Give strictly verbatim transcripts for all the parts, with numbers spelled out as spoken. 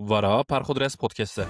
Vara Perxudres Podcast e.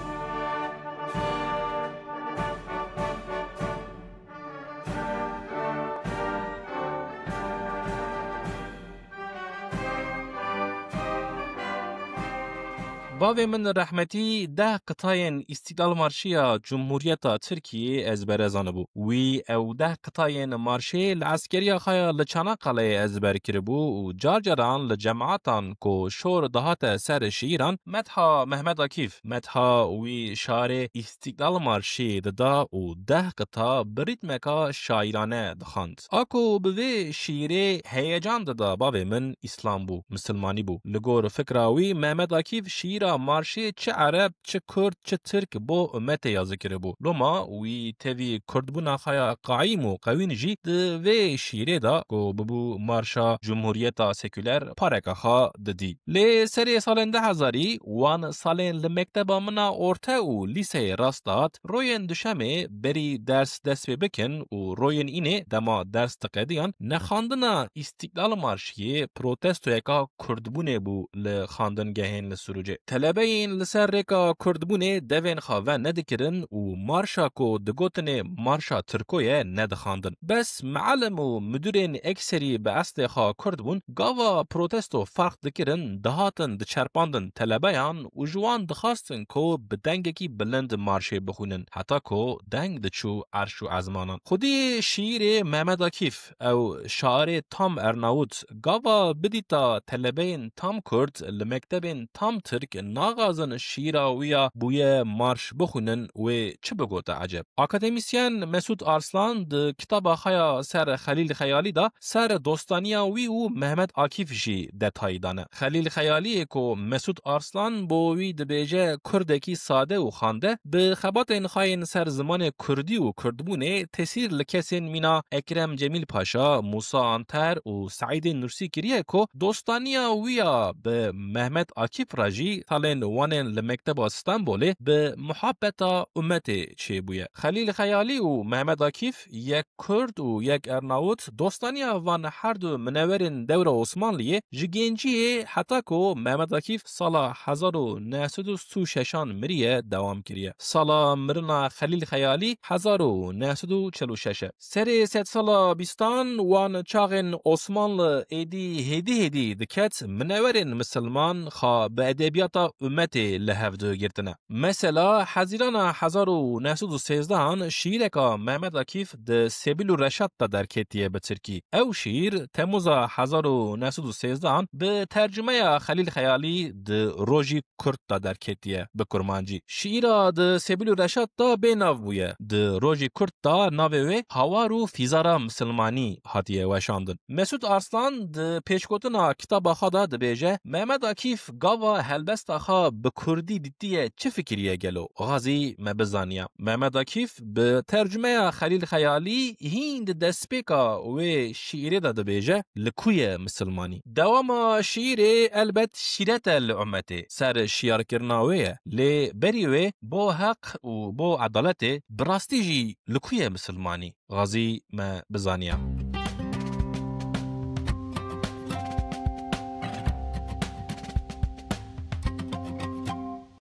Bavê min rehmetî deh qitayên Îstîklal Marşiya Cumhuriyeta Tirkiyê ezbere zanibû. Wî ew deh qitayên marşê li eskeriya xwe ya li Çanaqqaleyê ezber kiribû û car caran li cematan ku şor dihate ser şiîran, metha Mehmet Akîf, metha wî şarê Îstîklal Marşî dida û deh qita bi rîtmeka şaîrane dixwend. A ku bi vê şiîrê heyecan dida bavê min, Îslam bû, misilmanî bû. Li gor fikra wî, Mehmet Akîf şiîra marşê çi ereb, çi kurd, çi tirk bo ummetê yazî kiribû. Loma wî tevî kurdbûna xwe ya qaîm û qewîn jî di vê şiîrê de ku bibû marşa Cumhuriyeta Seküler pareka xwe didî. Lê serê salên du hezarî, wan salên li mekteba min a orte û lîseyê rast dihat, royên duşemê berî ders dest pê bikin û royên înê dema ders diqediyan, nexandina Îstîklal Marşiyê protestoyeka kurdbûnê bû li xandingehên li Sirûcê. Telebeyên li ser rêka kurdbûnê devên xwe venedikirin û marşa ku digotinê marşa Tirko ye nedixandin. Bes mialim û midûrên ekserî bi eslê xwe kurd bûn, gava protesto ferq dikirin, dihatin diçerpandin telebeyan û ji wan dixwastin ku bi dengekî bilind marşê bixwînin, heta ku deng diçû erş û ezmanan. Xwedî şiîrê Mehmet Akîf, ew şairê tam Ernawut, gava bidîta telebeyên tam kurd li mektebên tam tirk naxwazin şiîra wî ya bûye marş bixwînin, wê çi bigote eceb? Akademîsyen Mesûd Arslan di kitaba xwe ya ser Xelîl Xeyalî de ser dostaniya wî û Mehmet Akîf jî detayî dane. Xelîl Xeyaliyê ku Mesûd Arslan bo wî dibêje kurdekî sade û xande, bi xebatên xwe yên ser zimanê kurdî û kurdbûnê tesîr li kesên mîna Ekrem Cemîl Paşa, Mûsa Anter û Seîdê Nursî kiriye ku dostaniya wî ya bi Mehmet Akîf re jî salên wanên li Mekteba Stenbolê bi muhabbeta ummetê çêbûye. Xelîl Xeyalî û Mehmet Akîf, yek kurd û yek ernawut, dostaniya van her du minewerên dewra Osmanliyê ji genciyê heta ku Mehmet Akîf sala hezar û neh sed û sî û şeşan miriye dewam kiriye. Sala mirina Xelîl Xeyalî hezar û neh sed û çel û şeş e. Serê sedsala bîstan wan çaxên Osmanli êdî hêdî hêdî diket, minewerên misilman xwe bi edebiyata ummetê li hev digirtine. Mesela, Hezîrana hezar û neh sed û sêzdehan şiîreka Mehmet Akîf di Sebil û Reşat de derketiye bi tirkî. Ew şiîr Temuza hezar û neh sed û sêzdehan bi tercumeya Xelîl Xeyalî di Rojî Kurd de derketiye bi kurmancî. Şiîra di Sebil û Reşat de bênav bûye. Di Rojî Kurd de navê wê Hawar û Fîzara Misilmanî hatiye weşandin. Mesûd Arslan di pêşgotina kitaba xwe de dibêje, Mehmet Akîf gava helbesta xwe bi kurdî dîtiye çi fikiriye gelo? Xwazî me bizaniya. Mehmet Akîf bi tercumeya Xelîl Xeyalî hîn di destpêka wê şiîrê de dibêje, li ku ye misilmanî? Dewama şiîrê elbet şîret e li ummetê. Ser şiyarkirina wê ye. Lê berî wê bo heq û bo edaletê bi rastî jî li ku ye misilmanî? Xwazî me bizaniya.